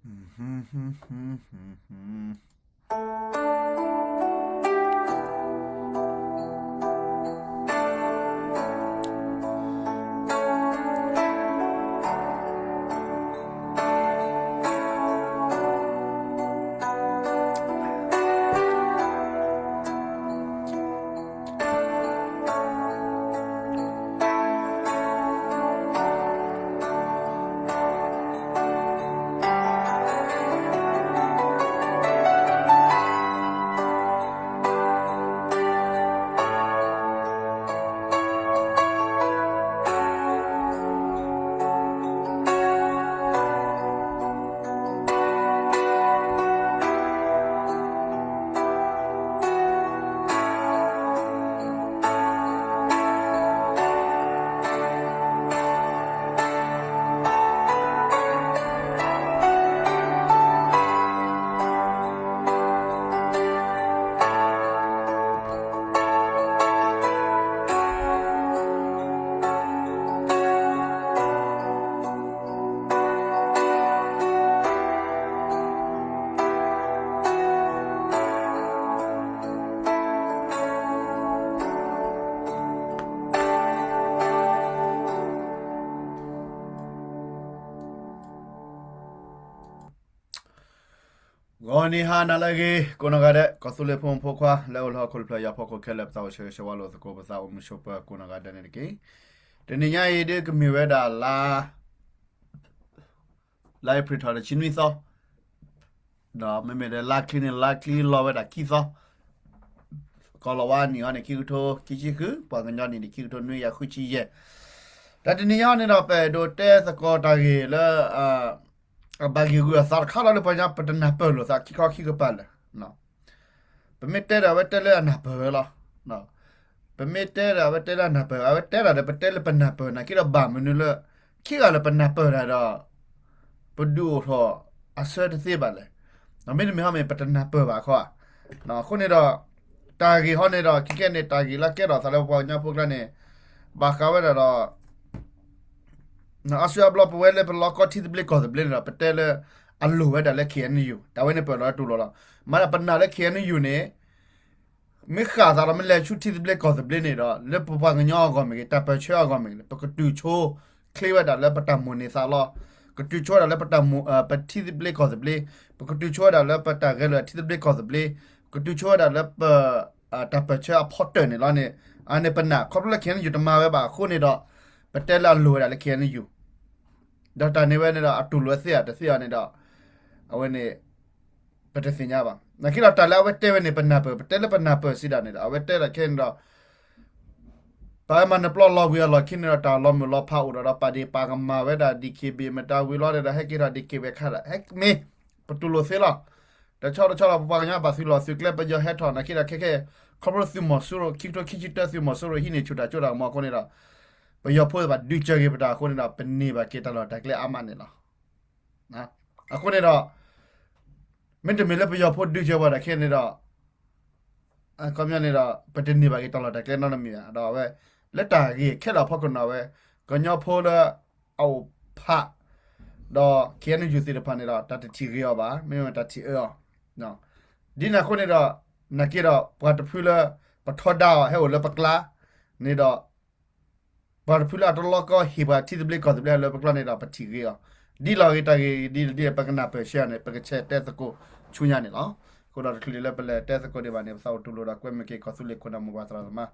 ဂီၤနံၤဟါနၤလၢအဂ့ၤ ကိးနီၢ်ဂၤဒဲး ကီၢ်သူလ့ၤဖိမုၣ်ဖိခွါ လၢအိၣ်လၢဟီၣ်ခိၣ်တဖျၢၣ် ယၤဖီခိၣ်ခဲလၢာ် ပသးအိၣ်ဆၢဂ့ၤဆၢဝါလိာ်သကိး ပသးအိၣ်မုာ်ဆိးပၢၤကိးနီၢ်ဂၤဒဲးန့ၣ်တက့ၢ်. တနံၤညါအံၤဒ်ကမ့ၢ်ဝဲဒၣ်လါ လါအ့ဖြ့ၣ်ထီၣ်တဆံနွံသီ, ဒီးမ့မ့ၢ်ဒီးလါချံန့ၣ် လါချံလီၤဝဲဒၣ်ခံသီ, ကီၢ်လီၤဝါနံၣ်ဟီန့ၣ် ခံကထိခံဆံဃု, ပှၤကညီနံၣ်န့ၣ် ခံကထိနွံကယၤဃုဆံယဲၢ်. ဒီးတနံၤညါအံၤန့ၣ်ဒီး ပအဲၣ်ဒိးတဲသကိးတၢ်ဂ့ၢ်လၢ အဘၣ်ဂံၢ်ဂုာ်အသးတခါလီၤလၢပှၤကညီ ပတနၢ်ပၢၢ်လိာ်သးခံခီခံကပၤလၢာ် ပမ့ၢ်တဲဒီးအဝဲတဲလၢအနၢ်ပၢၢ်ဝဲလီၤ. ပမ့ၢ်တဲဒီးအဝဲတဲလၢအနၢ်ပၢၢ်, အဝဲတဲတၢ်ဒီးပတဲလၢပနၢ်ပၢၢ် နာ်က့ဒီးဘၣ်မနုၤလၢ ခံဂၤလၢပနၢ်ပၢၢ်တၢ်ဒီး ပဒုးအိၣ်ထီၣ်အဆၢတသ့ဘၣ်လဲၣ်. မ့တမ့ၢ်ဟီမ့ၢ် ပတနၢ်ပၢၢ်ဘၣ်ခီဧါ. အဃိန့ၣ်ဒီး တၢ်ဂ့ၢ်ဟီန့ၣ်ဒီး ခဲကဲန့ၣ် တၢ်ဂ့ၢ်လၢကဲထီၣ်သးလၢပပှၤကညီဖိကျါန့ၣ် ဘၣ်ဃးဝဲဒၣ်ဒီး အါစုအါဘျီပဝဲလၢပလီၢ်ကီၢ်ထံသဘျ့ကီၢ်သဘျ့န့ၣ်ဒီး ပတဲလၢ အလိၣ်ဝဲဒၣ်လၢ K N U တၢ်ဝဲန့ၣ်ပၢၢ်လီၤတူၢ်လိာ်လီၤ. မ့ၢ်ဒၣ်ပနာ်လၢ K N U န့ၣ် မ့ၢ်ဃၣ်သးဒီးမ့ၢ်လဲၤဆူထံသဘျ့ကီၢ်သဘျ့န့ၣ်ဒီး လၢပပှၤကညီအဂီၢ်မ့ၢ်ဂ့ၤ တၢ်ပၢၢ်ဆၢအဂီၢ်မ့ၢ်ဂ့ၤ ပကတုၤဆိ ချ့ဝဲဒၣ်လၢပတၢ်မိၣ်န့ၢ်သးလီၤ. ကတုၤဆိဝဲဒၣ်လၢပတၢ်မိၣ် ပထံသဘျ့ကီၢ်သဘျ့, ပကတုၤဆိဝဲဒၣ်လၢပတၢ်ဂဲၤလိာ်ထံသဘျ့ကီၢ်သဘျ့, ပကတုၤဆိဝဲဒၣ်လၢပ တၢ်ပၢၢ်ဆၢအဖီတၢၢ်န့ၣ်လီၤန့ၣ်, အန့ၣ်ပနာ် ခီဖျိလၢ K N U တမၤဝဲဘၣ်အဃိန့ၣ်ဒီး ပတဲလၢအလိၣ်ဝဲဒၣ်လၢ K N U ဒီးတၢ်န့ၣ်ဝဲန့ၣ်ဒီး အတူၢ်လိာ်သ့ဧါတသ့ဧါန့ၣ်ဒီး အဝဲန့ၣ် ပတသ့ၣ်ညါဘၣ်. နာ်က့ဒီးတၢ်လၢအဝဲတဲဝဲန့ၣ် ပနၢ်ပၢၢ် ပတဲလၢပနၢ်ပၢၢ်စံးဒၣ်န့ၣ်ဒီး အဝဲတဲဒၣ်ခဲန့ၣ်ဒီး ပမၤနၢၤပျီလီၤဝံၤအလီၢ်ခံန့ၣ်ဒီး တၢ်လီၤမုၢ်လီၤဖးအိၣ်ဒီး ဒီးပာ်ဒ့ၣ်ပာ်ကမၣ်ဝဲဒၣ် D K B A မတၤဝံၤလီၤဒီး ဟဲက့ၤထီၣ် D K B A ခါဒၣ် ဟဲမ့ၢ် ပတူၢ်လိာ်သ့လီၤ. တဆီတဆီလီၤ ပပှၤကညီဘၣ်သုးလီၢ်သုးကျဲ ပယီၤဟဲထီၣ်နာ်က့ဒီးခဲခဲ ခီဖျိသုးမီၤစိရိၤ ခံကထိခံဆံတၢသုးမီၤစိရိၤဟံးန့ၢ်ဆူၣ်တၢ်စိတၢ်ကမီၤအဃိန့ၣ်ဒီး ပယီၤဖိသ့ၣ်တဖၣ်ဒုးစၢၤက့ၤပတၢ်အဃိန့ၣ်ဒီး ပန့ၢ်ဘၣ်က့ၤတၢ်လီၢ်တၢ်ကျဲအါမးန့ၣ်လီၤ. အဃိန့ၣ်ဒီး မ့တမ့ၢ်လၢပယီၤဖိဒုးစၢၤပှၤဒၣ်ခဲန့ၣ်ဒီး အခီပညီန့ၣ်ဒီး ပတန့ၢ်ဘၣ်က့ၤတၢ်လီၢ်တၢ်ကျဲနီတမံၤဘၣ်. ဒီးအဝဲ လၢတၢ်ဂ့ၢ်ခဲလၢာ်အဖီခိၣ်န့ၣ်ဝဲ ကညီဖိလၢအအိၣ်ဖး ဒီး K N U သ့ၣ်တဖၣ်န့ၣ်ဒီး တၢ်တထံၣ်ဂ့ၤအီၤဘၣ်, မ့မ့ၢ်တၢ်ထံၣ်အၢအီၤ ဒ်န့ၣ်အဃိန့ၣ်ဒီး နာ်က့ဒီး ပှၤတဖုလၢ ပထီဒါအီၤ ဟဲအိၣ်လၢပကျါန့ၣ်ဒီး ပှၤတဖုလၢအတလီၢ်ကီၢ်ဟ့ၣ်ပှၤထံသဘျ့ကီၢ်သဘျ့လၢပကျါန့ၣ်ဒီး ပထံၣ်ဂ့ၤအီၤ ဒ်လီၤဂ့ၤတၢ်ဂ့ၢ်ဒ်လဲၣ်ဒ်လဲၣ် ပကနၢ်ပၢၢ်ဆှၢအီၤန့ၣ် ပကဆဲးတဲသကိးဆူညါန့ၣ်လီၤ. အဃိဒီးတချုးဒံးလၢပလဲၤတဲသကိးဒံးဘၣ်န့ၣ် ပသးအိၣ်တူၢ်လိာ်ဒီးကွဲမုာ်က့ၤကီၢ်သူလ့ၤခိၣ်နၢ်မိၢ်ပှၢ်သရၣ်သမါ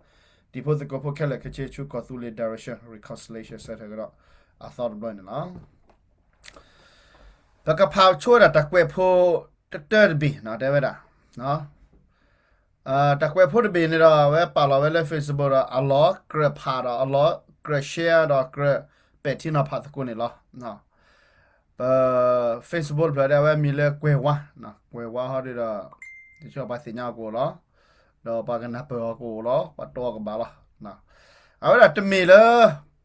တံၤဖိသကိးဖိခဲလၢာ်ခဲဆ့ဆူကီၢ်သူလ့ၤ direction reconciliation center ကဒီးအသီတဘျီန့ၣ်လီၤ. ပကဖးဆိဝဲဒၣ်တၢ်ကွဲးဖိတတၢတဘ့ၣ် တဲဝဲဒၣ် တၢ်ကွဲးဖိတဘ့ၣ်န့ၣ်ဒီး အဝဲပာ်လီၤဝဲလၢ Facebook ဒီးအလီၤကြၢးဖးဒီးအလီၤကြၢး share ဒီးကြၢးပဲာ်ထံနီၤဖးသကိးန့ၣ်လီၤ. ပ Facebook တဖျၢၣ်ဒီး အဝဲမံၤလၢကွဲၤဝါ, ကွဲၤဝါဟီဒ်ဒီး တဆိပှၤသ့ၣ်ညါအီၤကအိၣ်လီၤ, ဒီးပှၤကနၢ်ပၢၢ်အီၤကအိၣ်လီၤ, ပှၤတိအီၤကဘၣ်လီၤ. အဝဲဒၣ်တမ့ၢ်လၢ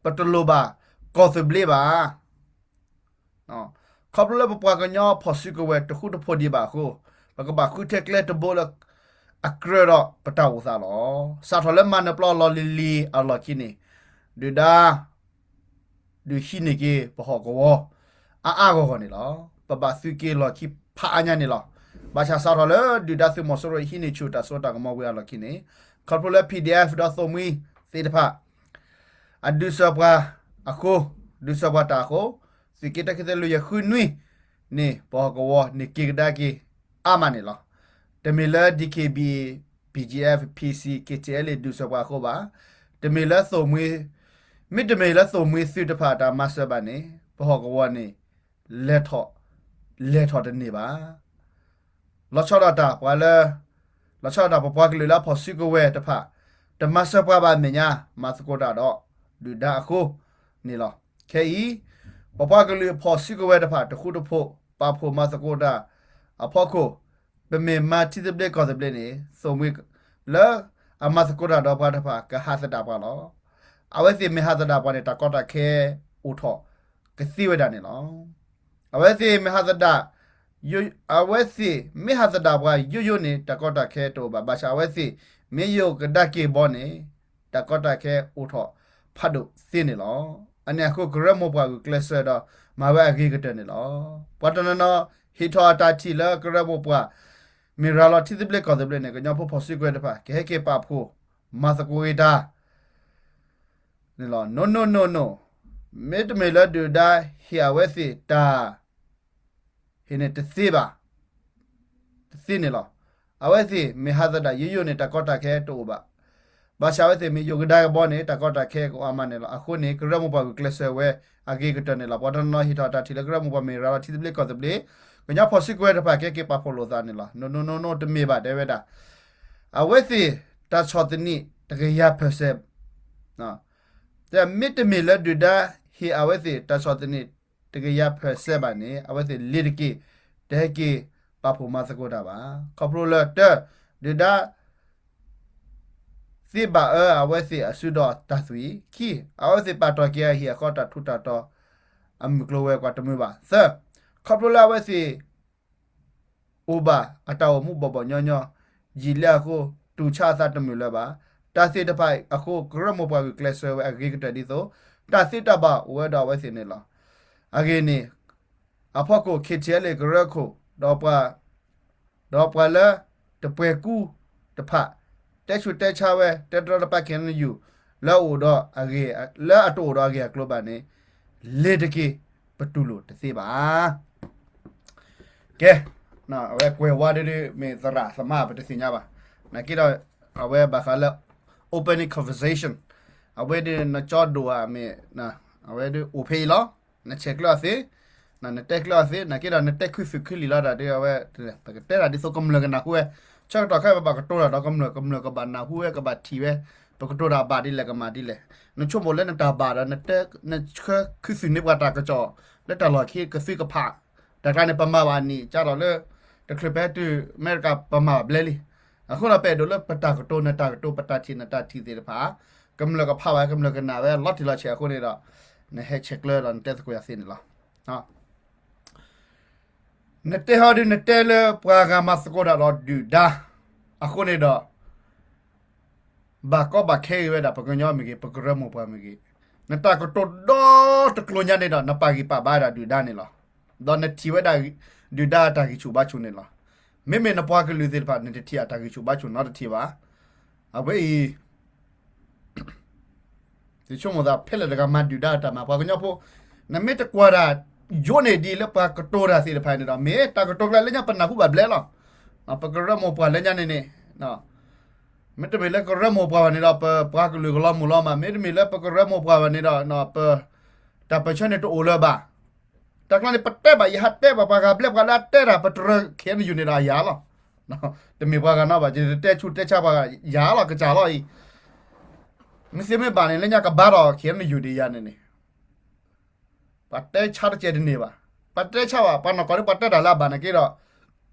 ပတလိၣ်ဘၣ်ကီၢ်သူလ့ၤဘၣ် ခီဖျိလၢပပှၤကညီဖီၣ်စုကဝဲၤတဃူတဖိးဒံးဘၣ်အဃိ, ပကဘၣ်ဃုထၢကျဲတဘိလၢ အကြၢးဒီးပတၢ်အိၣ်သးလီၤ. စးထီၣ်လၢမၤနၢၤပျီလီၤလံၤလံၤအလီၢ်ခံန့ၣ်, ဒုၣ်ဒါ ဒုးဟံးန့ၢ်က့ၤပဟီၣ်ကဝီၤ အါအါဂီၢ်ဂီၢ်န့ၣ်လီၤ. ပဘၣ်သုးက့ၤလီၢ်ခံဖးအါညါန့ၣ်လီၤ. ဘၣ်ဆၣ်စးထီၣ်လၢဒုၣ်ဒါသုးမီၤစိရိၤဟံးန့ၢ်ဆူၣ်တၢ်စိတၢ်ကမီၤဝံၤအလီၢ်ခံန့ၣ် ခီဖျိလၢ P D F ဒီးသိၣ်မှံသ့ၣ်တဖၣ် အဒုးစၢၤပှၤအဃိ, ဒုးစၢၤပှၤတၢ်အဃိ, သုးက့တၢ်ခံသ့လွံၢ်ယဲၢ်ဃုနွံန့ၣ် ပဟီၣ်ကဝီၤန့ၣ်က့ၤကဒါက့ၤအါမးန့ၣ်လီၤ. တမ့ၢ်လၢ D K B A, B G F, P C, K T L A ဒုးစၢၤပှၤအဃိဘၣ်. တမ့ၢ်လၢသိၣ်မှံ, မ့တမ့ၢ်လၢသိၣ်မှံသုးတဖၣ်တၢ်မၤစၢၤဘၣ်န့ၣ် ပဟီၣ်ကဝီၤန့ၣ် လဲၤထီၣ်, လဲၤထီၣ်တန့ၢ်ဘၣ်. လီၤဆီဒၣ်တၢ်ပှၤလၢ, လီၤဆီဒၣ်တၢ်ပပှၤကလုာ်လၢအဖီၣ်စုကဝဲၤတဖၣ် တမၤစၢၤပှၤဘၣ်အမဲာ်ညါ မၤသကိးတၢ်ဒီးဒုၣ်ဒါအဃိန့ၣ်လီၤ. ခဲအံၤ ပပှၤကလုာ်အဖီၣ်စုကဝဲၤတဖၣ် တဃူတဖိး ပာ်ဖှိၣ်မၤသကိးတၢ်အဖီခိၣ် ပမ့ၢ်မၤထံသဘျ့ကီၢ်သဘျ့န့ၣ် သိၣ်မှံလၢအမၤသကိးတၢ်ဒီးပှၤတဖၣ် ကဟးသဒၣ်ပှၤလီၤ. အဝဲသ့ၣ်မ့ၢ်ဟးသဒၣ်ပှၤန့ၣ် တၢ်ကီတၢ်ခဲအိၣ်ထီၣ်ကသ့ဝဲဒၣ်န့ၣ်လီၤ. အဝဲသ့ၣ်မ့ၢ်ဟးသဒၣ်, အဝဲသ့ၣ်မ့ၢ်ဟးသဒၣ်ပှၤယိယိန့ၣ် တၢ်ကီတၢ်ခဲတအိၣ်ဘၣ်. ဘၣ်ဆၣ်အဝဲသ့ၣ်မ့ၢ်ယိာ်ကဒါက့ၤဘီန့ၣ် တၢ်ကီတၢ်ခဲအိၣ်ထီၣ်ဖးဒိၣ်သ့န့ၣ်လီၤ. အန့ၣ်အဃိ ကရၢမိၢ်ပှၢ်ဂုာ်ကျဲးစၢးဒီး မၤဝဲအဂ့ၤကတၢၢ်န့ၣ်လီၤ. ပှၤတနီၤနီၤ ဟ့ၣ်ထီၣ်အတၢ်ထံၣ်လၢကရၢမိၢ်ပှၢ် မ့ၢ်ရၤလီၤထံသဘျ့ကီၢ်သဘျ့န့ၣ် ကညီဖိဖီၣ်စုကဝဲၤတဖၣ် ကဟဲက့ၤပာ်ဖှိၣ်မၤသကိးက့ၤတၢ် နီၢ်နီၢ်နီၢ်နီၢ်, မ့တမ့ၢ်လၢဒုၣ်ဒါဟ့ၣ်အဝဲသ့ၣ်တၢ် ဟ့ၣ်န့ၣ်တသ့ဘၣ်, တသ့န့ၣ်လီၤ. အဝဲသ့ၣ်မ့ၢ်ဟးသဒၣ်ယိယိန့ၣ် တၢ်ကီတၢ်ခဲတအိၣ်ဘၣ်. ဘၣ်ဆၣ်အဝဲသ့ၣ်မ့ၢ်ယိာ်ကဒါက့ၤဘီန့ၣ် တၢ်ကီတၢ်ခဲကအိၣ်အါမးန့ၣ်လီၤ. အဃိန့ၣ် ကရၢမိၢ်ပှၢ်ဂုာ်ကျဲးစၢးဝဲအဂ့ၤကတၢၢ်န့ၣ်လီၤ. ပှၤတနီၤနီၤဟ့ၣ်ထီၣ်တၢ်ထံၣ်လၢကရၢမိၢ်ပှၢ်မ့ၢ်ရၤလီၤထံသဘျ့ကီၢ်သဘျ့, ကညီဖီၣ်စုကဝဲၤတဖၣ် ကဟဲက့ၤပာ်ဖှိၣ်လိာ်သးန့ၣ်လီၤ. နီၢ်နီၢ်နီၢ်နီၢ်တမ့ၢ်ဘၣ် တဲဝဲဒၣ် အဝဲသ့ၣ်တၢ်ဆီၣ်သနံးတကယၤpercent, မ့တမ့ၢ်လၢဒုၣ်ဒါဟ့ၣ်အဝဲသ့ၣ်တၢ်ဆီၣ်သနံးတကယၤpercentဘၣ်န့ၣ် အဝဲသ့ၣ်လ့ၤတက့ၢ် တဟဲက့ၤပာ်ဖှိၣ်မၤသကိးတၢ်ဘၣ်. ခီဖျိလၢတၢ် ဒုၣ်ဒါ သ့ဘၣ်အၢအဝဲသ့ၣ်အစုဒီးတၢ်သွံၣ်, ခံ, အဝဲသ့ၣ်ပာ်တ့ၢ်က့ၤအဟံၣ်အဃီတၢ်ထူးတၢ်တီၤ အမုၢ်ကျိၤဝဲၤကွာ်တမုာ်ဘၣ်. သၢ, ခီဖျိလၢအဝဲသ့ၣ် အိၣ်ဘၣ်အတၢ်အိၣ်မူဘီၣ်ဘီၣ်ညီညီ, ယံာ်လၢအဃိ တူၢ်ဆါအသးတမုာ်လၢၤဘၣ်. တၢ်သ့ၣ်တဖၣ်အံၤအဃိ ကရၢမိၢ်ပှၢ်ဂုာ်ကျဲးစၢးဝဲအဂ့ၤကတၢၢ်ဒ်သိး တၢ်သ့တၢ်ဘၣ်အိၣ်ဝဲဒီးအဝဲသ့ၣ်န့ၣ်လီၤ. အဂ့ၢ်န့ၣ် အဖီခိၣ် K T L A ကရၢခိၣ် ဒီးပှၤ ဒီးပှၤလၢတပှဲၤကူတဖၣ် တဲဆူးတဲဆါဝဲ တဲတရီတပါ K N U လၢအအိၣ်ဒီးအဂ့ၢ် လၢအတအိၣ်ဒီးအဂ့ၢ်အကျိၤဘၣ်န့ၣ် လ့ၤတက့ၢ် ပတူၢ်လိာ်တသ့ဘၣ်. ကဲ, အဝဲကွဲးဝါဒ်ဒ်မ့ၢ်သရၣ်သမါပတသ့ၣ်ညါဘၣ်. နာ်က့ဒီး အဝဲဘၣ်ဃးလၢ opening conversation အဝဲဒ်နကၠီဒိၣ်ဧါမ့ၢ် အဝဲဒ်အိၣ်ဖဲအံၤလီၤ. နဆဲးကျၢအီၤသ့, နတဲကျၢအီၤသ့, နာ်က့ဒီးနတဲခုသူၣ်ခုလံာ်လီၤတၢ်ဒ်အဝဲ, ပကတဲတၢ်ဒ်သိးကမျၢၢ်ကနၢ်ဟူဝဲ, ဆၢကတီၢ်ခဲအံၤပဘၣ်ကတိၤတၢ်ဒီးကမျၢၢ်, ကမျၢၢ်ကဘၣ်နၢ်ဟူဝဲ ကဘၣ်ထံၣ်ဝဲ, ပကတိၤတၢ်ဘၣ်ဒ်လဲၣ်ကမၣ်ဒ်လဲၣ်. နဆိကမိၣ်လၢနတၢ်ဘၣ်ဒီး နဆှၢခုသူၣ်န့ၢ်ပှၤတၢ်ကစီၣ် လၢတၢ်လီၢ်ခံကသုကဖး, တၢ်ကျါန့ၣ် ပမၤဘၣ်နံၣ်ကၢ်ထီၣ်လၢ တချုးပဟဲတုၤအမဲရကၤ ပမၤဘၣ်ဘျဲလံ. အဃိဒီးပအဲၣ်ဒိးလၢပတၢ်ကတိၤ နတၢ်ကတိၤ ပတၢ်ထံၣ်နတၢ်ထံၣ်သ့ၣ်တဖၣ် ကမျၢၢ်ကဖးဝဲ ကမျၢၢ်ကနၣ်ဝဲလီၤတံၢ်လီၤဆဲးအဃိန့ၣ်ဒီး နဟဲဆဲးကျၢဒီးနတဲသကိးယၤသ့န့ၣ်လီၤ. နတဲဟီဒ်နတဲလၢပှၤဂၤမၤသကိးတၢ်ဒီးဒုၣ်ဒါအဃိန့ၣ်ဒီး ဘၣ်ကီဘၣ်ခဲဂ့ၤဝဲဒၣ် ပကညီမ့ၢ်ဂ့ၤ ပကရၢမိၢ်ပှၢ်မ့ၢ်ဂ့ၤ, နတၢ်ကတိၤဒီတကျိၤညါန့ၣ်ဒီး နပာ်ဂံၢ်ပာ်ဘါဒၣ်ဒုၣ်ဒါန့ၣ်လီၤ. ဒီးနထံၣ်ဝဲဒၣ် ဒုၣ်ဒါအတၢ်ဂံၢ်ဆူၣ်ဘါဆူၣ်န့ၣ်လီၤ. မ့မ့ၢ်နပှၤကလုာ်သ့ၣ်တဖၣ် နတထံၣ်အတၢ်ဂံၢ်ဆူၣ်ဘါဆူၣ်နီတထံၣ်ဘၣ်. အဝဲအံၤ ယဆိကမိၣ်သးဖဲလဲၣ်တဂၤမၤဒုၣ်ဒါအတၢ်မၤ ပှၤကညီဖိ, နမ့ၢ်တကွၢ်တၢ်ယိန့ၢ်ဒံးလၢပှၤကတိၤတၢ်သ့ၣ်တဖၣ်န့ၣ်ဒီး မ့ၢ်တၢ်ကတိၤကျါလၢညါပနၢ်ဟူဘၣ်ဘျဲလီၤ. ပကရၢမိၢ်ပှၢ်လၢညါန့ၣ်န့ၣ် မ့တမ့ၢ်လၢကရၢမိၢ်ပှၢ်ဘၣ်န့ၣ်ဒီး ပပှၤကလုာ်ကလီၤမုၢ်လီၤမၢ်, မ့တမ့ၢ်လၢပကရၢမိၢ်ပှၢ်ဘၣ်န့ၣ်ဒီး ပ တၢ်ပၢၢ်ဆၢန့ၣ်တအိၣ်လၢၤဘၣ်. တၢ်ကျါန့ၣ် ပတဲဘၣ် ယဟးတဲဘၣ်ပှၤဂၤဘျဲ ပှၤလၢအတဲတၢ် ပတြၢၤ K N U န့ၣ်ဒီးအယၤလီၤ. တမ့ၢ်ပှၤဂၤနီဘၣ် ယတတဲဆူၣ်တဲဆါပှၤဂၤ ယၤလီၤ ကစၢ်လီၤအံၤ. မ့ၢ်သ့မ့ၢ်ဘၣ်န့ၣ် လၢညါကဘါထီၣ် K N U ဒံးယၤန့ၣ်န့ၣ် ပှၤတဲဆါတကဲတန့ၢ်ဘၣ်. ပှၤတဲဆါဘၣ် ပှၤနီၢ်ကီၢ်ဒီး ပှၤတဲတၢ်လၢအဘၣ်နာ်က့ဒီး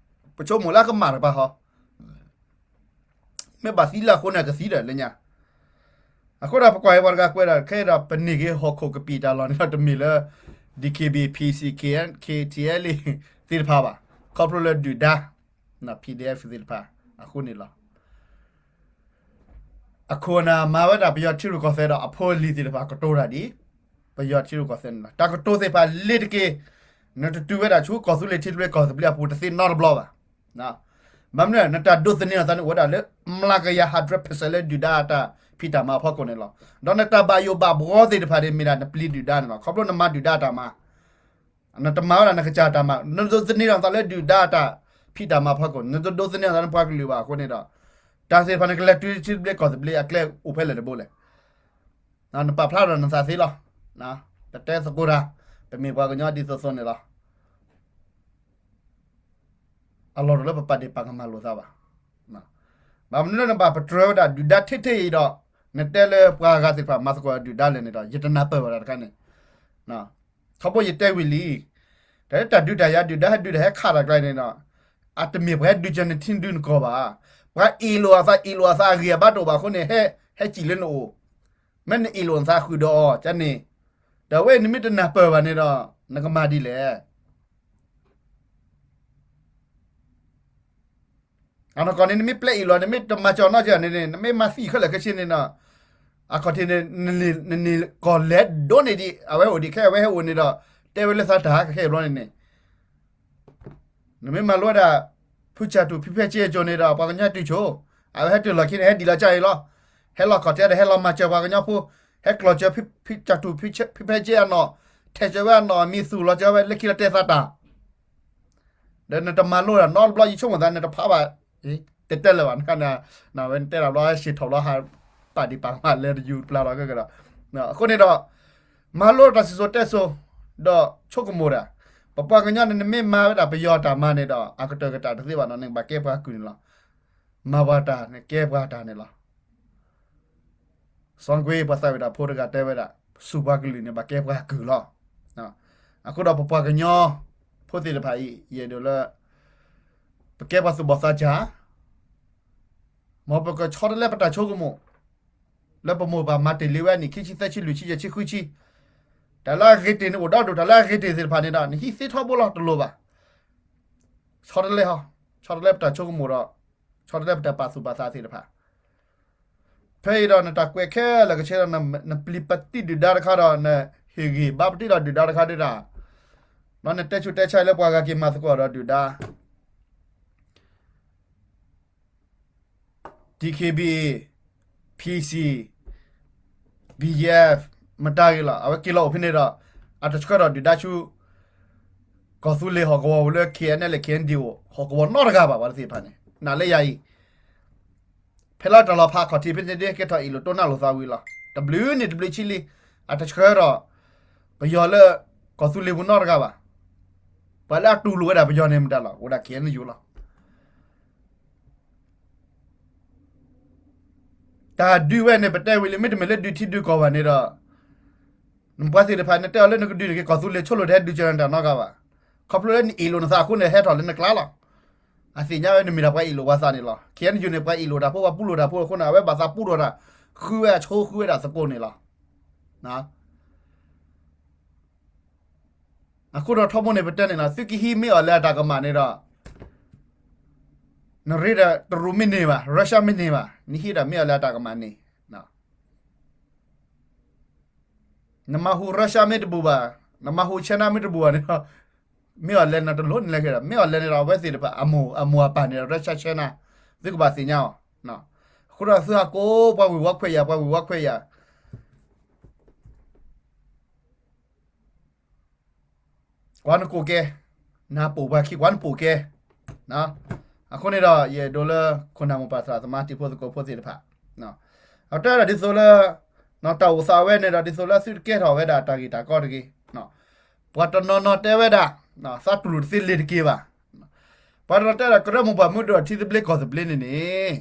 ပဆိကမိၣ်လၢအကမၣ်တပၤဟီ မ့ၢ်ဘၣ်သံလၢအဃိန့ၣ် အကသံဒီးလၢညါ. အဃိဒီးပကွၢ်ဟဲပှၤတဂၤကွဲးဒီး ခဲအံၤဒီးပန့ၢ်က့ၤဟီၣ်ခိၣ်ကပံာ်တၢ်လီၢ်န့ၣ်ဒီး တမ့ၢ်လၢ D K B A, P C, K N, K T L A သ့ၣ်တဖၣ်ဘၣ်. ခီဖျိလၢဒုၣ်ဒါ P D F သ့ၣ်တဖၣ်အဃိန့ၣ်လီၤ. အခိၣ်အနၢ်မၤဝဲဒၣ်ပယီၤထံရူၢ်ကီၢ်သဲးဒီး အဖိအလံၤသ့ၣ်တဖၣ်ကတိၤတၢ်ဒ် ပယီၤထံရူၢ်ကီၢ်သဲးန့ၣ်လီၤ. တၢ်ကတိၤသ့ၣ်တဖၣ်လ့ၤတက့ၢ်. နတတုၤဝဲဒၣ်ဆူကီၢ်သူလ့ၤထံသဘျ့ကီၢ်သဘျ့အပူၤတသ့နီတဘျီဘၣ်. ဘၣ်မနုၤ နတၢ်ဒိးသန့ၤအသးန့ၣ်အိၣ်ဝဲဒၣ်လၢ မျးကယၤ hundred percent လၢဒုၣ်ဒါအတၢ်ဖံးတၢ်မၤအဖီခိၣ်န့ၣ်လီၤ. ဒီးနတၢ်ဘၣ်ယိၣ်ဘၣ်ဘှီသ့ၣ်တဖၣ်န့ၣ် မ့ၢ်ဒၣ်နပျံၤဒုၣ်ဒါန့ၣ်လီၤ. ခီဖျိနမၤဒုၣ်ဒါအတၢ်မၤ နတမၤဝဲဒၣ်နကစၢ်တၢ်မၤ, နဒိးသန့ၤလီၤနသးလၢဒုၣ်ဒါအတၢ်ဖံးတၢ်မၤအဖီခိၣ်, နတဒိးသန့ၤလီၤနသးလၢပှၤကလုာ်ဘၣ်အဃိန့ၣ်ဒီး, တၢ်သ့ၣ်တဖၣ်န့ၣ် ကလဲၤတုၤထံသဘျ့ကီၢ်သဘျ့အကျဲအိၣ်ဖဲလဲၣ်တဘိလဲၣ်. နပာ်ဖျါဒီးနသးသ့လီၤ. တတဲသကိးတၢ်, ပမ့ၢ်ပှၤကညီဒ်သိးသိးန့ၣ်လီၤ. အလီၢ်တအိၣ်လၢပပာ်ဒ့ၣ်ပာ်ကမၣ်လိာ်သးဘၣ်. ဘၣ်မနုၤလၢနဘၣ်ပတြၢၤဝဲဒၣ်ဒုၣ်ဒါထဲထဲအံၤဒီး, နတဲလၢပှၤဂၤသ့ၣ်တဖၣ်မၤသကိးဒုၣ်ဒါလဲၣ်န့ၣ်ဒီး ယတနၢ်ပၢၢ်ဘၣ်တၢ်တခါန့ၣ်. ထီဘိယတဲဝံၤလံ, တၢ်လၢတၢ်ဒုးတၢ်ယၤဒုၣ်ဒါဟဲဒုးတၢ်ဟဲခးတၢ်ကျါန့ၣ်ဒီး, အတမ့ၢ်ပှၤဟဲဒုးကၢနထံဒုနကီၢ်ဘၣ်. ပှၤအ့ၣ်လိာ်အသးအ့ၣ်လိာ်အသးအဂ့ၢ်အဘါတအိၣ်ဘၣ်အဃိန့ၣ် ဟဲ ဟဲစံၣ်လၢနအိၣ်, မ့ၢ်နအ့ၣ်လိာ်နသးဃုာ်ဒီးအီၤကန့ၣ်, ဒီးအဝဲနမ့ၢ်တနၢ်ပၢၢ်ဘၣ်န့ၣ်ဒီး နကမၤဒ်လဲၣ်. အနီၢ်ကီၢ်န့ၣ် နမ့ၢ်ပျဲအ့ၣ်လိာ် နမ့ၢ်တမၤစၢၤနီတဂၤန့ၣ်န့ၣ် နမ့ၢ်မၤသံခဲလၢာ်ခဲဆ့န့ၣ်ဒီး, အခီၣ်ထံးန့ၣ် နန့ၢ်ကီၢ်လဲၤဒိးန့ၢ်ဒံး အဝဲအိၣ်ဒံးခဲအဝဲဟဲအိၣ်န့ၣ်ဒီး, တဲဝဲလၢသးတၢ်ကဟဲဘျီန့ၣ်န့ၣ် နမ့ၢ်မၤလိဝဲဒၣ် ဖုစၢ်တူၢ်ဖုဖဲက့အကၠိန့ၣ်ဒီး ပှၤကညီတုၤဆိ, အဝဲဟဲတ့ၢ်လီၢ်ခံန့ၣ် ဟဲဒံးလီၤကၢ်အံၤလီၤ. ဟဲလီၤခီၣ်ထံးဒီး ဟဲလီၤမၤစၢၤပှၤကညီဖိ, ဟဲကျီၢ်စၢၤဖုစၢ်တူၢ်ဖုဖဲက့အနီၢ်, ထဲးစၢၤဝဲအနီၢ်အမံၤသူၣ်လီၤစၢၤဝဲလၢခံလီၤတဲသးတၢ် ဒီးနတမၤလိတၢ်နီတဘျီ ယဆိကမိၣ်သး နတဖးဘၣ်, တဲတဲလၢၤဘၣ်, နတဲတၢ်ဘျီ ဟဲဆံးထီၣ်ဘျီ ဟးပာ်ဒံးပာ်ကမၣ်လဲၤတယူၤပျၢ်လီၤကဒီး. အဃိန့ၣ်ဒီး, မၤလိတၢ်စံၣ်စိၤတဲစိၤ, ဒီးဆိကမိၣ်တၢ်, ပပှၤကညီန့ၣ် နမ့ၢ်မၤဝဲဒၣ်ပယီၤတၢ်မၤန့ၣ်ဒီး အကတၢၢ်ကတၢၢ်တသ့ဘၣ်နီၤ နကဘၣ်ကဲပှၤကုၢ်န့ၣ်လီၤ. မၤပှၤတၢ်န့ၣ် ကဲပှၤတၢ်န့ၣ်လီၤ. စီၤကွ့ ပှၤသးဝံၣ်တၢ်ဖိတဂၤတဲဝဲဒၣ်, စူၢ်ပှၤကလုာ်န့ၣ် ဘၣ်ကဲပှၤကုၢ်လီၤ. အဃိဒီးပပှၤကညီဖိသ့ၣ်တဖၣ်အံၤ ယအဲၣ်ဒိးလၢ ပကဲပှၤသူၣ်ဘီၣ်သးစၢ်, မ်ပကဆီတလဲပတၢ်ဆိကမိၣ်, လၢပမိၢ်ပၢ်မၤတ့ၢ်လံဝဲအနံၣ်ခံဆံသၢဆံလွံၢ်ဆံယဲၢ်ဆံဃုဆံ, တၢ်လၢအဂ့ၤတ့ၢ်န့ၣ်အိၣ်ဒီဒူၣ်, တၢ်လၢအဂ့ၤတ့ၢ်သ့ၣ်တဖၣ်န့ၣ်ဒီး နဟံးသ့ထီဘိလီၤ တလိၣ်ဘၣ်. ဆီတလဲ, ဆီတလဲပတၢ်ဆိကမိၣ်ဒီး, ဆီတလဲပတၢ်ပာ်သူၣ်ပာ်သးသ့ၣ်တဖၣ် ဖဲအံၤဒီးနတၢ်ကွဲးခဲလၢာ်ခဲဆ့ဒီး နပျံၤပတံၢ်ဒုၣ်ဒါတခါဒီး နဟ့ၣ်ဂံၢ်ဘါပတံၢ်ဒီးဒုၣ်ဒါတခါဒၣ်, ဒီးနတဲဆူးတဲဆါလၢပှၤဂၤက့ၤမၤသကိးဒီးဒုၣ်ဒါ DKBA, PC, BGF, မတၤဂ့ၤလီၤ အဝဲက့ၤလီၤအိၣ်ဖဲန့ၣ်ဒီး, အတဆှၢဒီးဒုၣ်ဒါဆူ ကီၢ်သူလ့ၤဟီၣ်ကဝီၤပူၤလၢ KNLA KNDO ဟီၣ်ကဝီၤနီတဂၤဘၣ် ပှၤသ့ၣ်တဖၣ်န့ၣ် နာ်လၢယၤအံၤ ဖဲလၢတၢ်လီၤဖးအခီၣ်ထံးဖဲန့ၣ်ဒ်ကဲထီၣ်အ့ၣ်လိာ်တိၢ်နၢ်လိာ်သးဝံၤလီၤ. တဘျုးန့ၣ်တဘျုးဆံလံ, အတဆှၢဒီး ပယီၤလၢ ကီၢ်သူလ့ၤပူၤနီတဂၤဘၣ်. ပှၤလၢအတူၢ်လိာ်ဝဲဒၣ်ပယီၤန့ၣ်မတၤလီၤ အိၣ်ဒၣ် KNU လီၤ. တၢ်ဒုးဝဲန့ၣ် ပတဲဝံၤလံ မ့တမ့ၢ်လၢဒုးထံဒုးကီၢ်ဘၣ်န့ၣ်ဒီး, နပှၤသ့ၣ်တဖၣ်န့ၣ် တဲအီၤလၢနကဒုးန့ၣ်က့ၤကီၢ်သူလ့ၤ ဆိလိာ်တဟဲဒုးကၢၤနတၢ်နီတဂၤဘၣ်. ခီဖျိလၢနအ့ၣ်လိာ်နသးအဃိန့ၣ် ဟဲထီၣ်လၢနကျါလီၤ. အသ့ၣ်ညါဝဲနမ့ၢ်ဒၣ်ပှၤအ့ၣ်လိာ်ပှၤသးန့ၣ်လီၤ. KNU န့ၣ် ပှၤအ့ၣ်လိာ်တၢ်ဖိ ပှၤပူလိာ်တၢ်ဖိအဃိန့ၣ် အဝဲဘၣ်သးပူလိာ်တၢ်, ဃုဝဲအဆိ ဃုဝဲဒၣ်သကိးန့ၣ်လီၤ. အဃိဒီးထီဘိန့ၣ် ပတဲန့ၣ်လီၤ သုကဟံးမ့ၢ်အီၤလၢအတၢ်ကမၣ်န့ၣ်ဒီး, နရ့ဒီးတရူးမ့ၢ်န့ၢ်ဘၣ် Russia မ့ၢ်န့ၢ်ဘၣ် နဟံးဒီးမ့ၢ်အီၤလၢအတၢ်ကမၣ်န့ၣ်, နမၤဟူး Russia မ့ၢ်တဘူၣ်ဘၣ်, နမၤဟူး China မ့ၢ်တဘူၣ်ဘၣ်န့ၣ်ဒီး, မ့ၢ်အီၤလဲၣ်နတလိၣ်နလဲၤဃဲဒီး မ့ၢ်အီၤလဲၣ်န့ၣ်ဒီး အဝဲသ့ၣ်တဖၣ် အမိၢ်အပၢ်န့ၣ်ဒီး Russia China သုကဘၣ်သ့ၣ်ညါအီၤ, အဃိဒီးသုဟးကိးပှၤဝ့ၢ်ဝီခွဲးယာ် ပှၤဝ့ၢ်ဝီခွဲးယာ် ကွၢ်နကိးကဲ, နပိာ်ပှၤခံကွၢ်နပိာ်ကဲ, အဃိန့ၣ်ဒီး ယအဲၣ်ဒိးလၢ ခိၣ်နၢ်မိၢ်ပၢ်သရၣ်သမါတံၤဖိသကိးဖိသ့ၣ်တဖၣ်, အတၢ်ဒ်သိးလၢ တၢ်အိၣ်သးဝဲန့ၣ်ဒီး ဒ်သိးလၢသုတကဲထီၣ်ဝဲဒၣ်တၢ်ဂ့ၢ်တၢ်ကီတဂ့ၤ, ပှၤတနီၤနီၤတဲဝဲဒၣ် သးတူၢ်လိာ်တသ့လ့ၤတက့ၤဘၣ်, ပှၤတနီၤတဲဒၣ် ကရၢမိၢ်ပှၢ်မုၢ်ဒိၣ်ထံသဘျ့ကီၢ်သဘျ့န့ၣ်န့ၣ်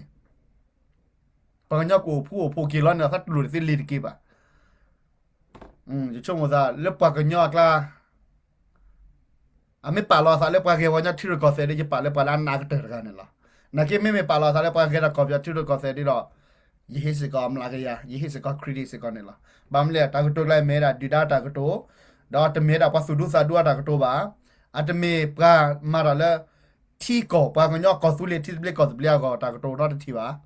ပှၤကညီကအိၣ်ဖှူအိၣ်ဖိးက့ၤလီၤန့ၣ်ဒီး သးတူၢ်လိာ်တသ့လ့ၤတက့ၤဘၣ်. ယဆိကမိၣ်သးလၢပှၤကညီအကျါ အမ့ၢ်ပာ်လီၤအသးလၢပှၤဂဲၤပှၤကညီထံရူၢ်ကီၢ်သဲးဒီး ယပာ်လၢပှၤလၢအနးကတၢၢ်တဂၤန့ၣ်လီၤ. နာ်က့မ့မ့ၢ်ပာ်လီၤအသးလၢပှၤဂဲၤတၢ်ကီၢ်ပယီၤထံရူၢ်ကီၢ်သဲးဒီး ယဟ့ၣ်စ့ၢ်ကီးအမျးကယၤ ယဟ့ၣ်စ့ၢ်ကီး credit စ့ၢ်ကီးန့ၣ်လီၤ. ဘၣ်မနုၤလဲၣ် တၢ်ကတိၤကျါအံၤမ့ၢ်ဝဲဒၣ်ဒုၣ်ဒါတၢ်ကတိၤ, ဒီးတမ့ၢ်ဝဲဒၣ်ပှၤသူၣ်ဒူသးဒူအတၢ်ကတိၤဘၣ်. အတမ့ၢ်ပှၤမၤတၢ်လၢ ထံကီၢ်ပှၤကညီကီၢ်သူလ့ၤထံသဘျ့ကီၢ်သဘျ့အဂီၢ်တၢ်ကတိၤနီတထံၣ်ဘၣ်.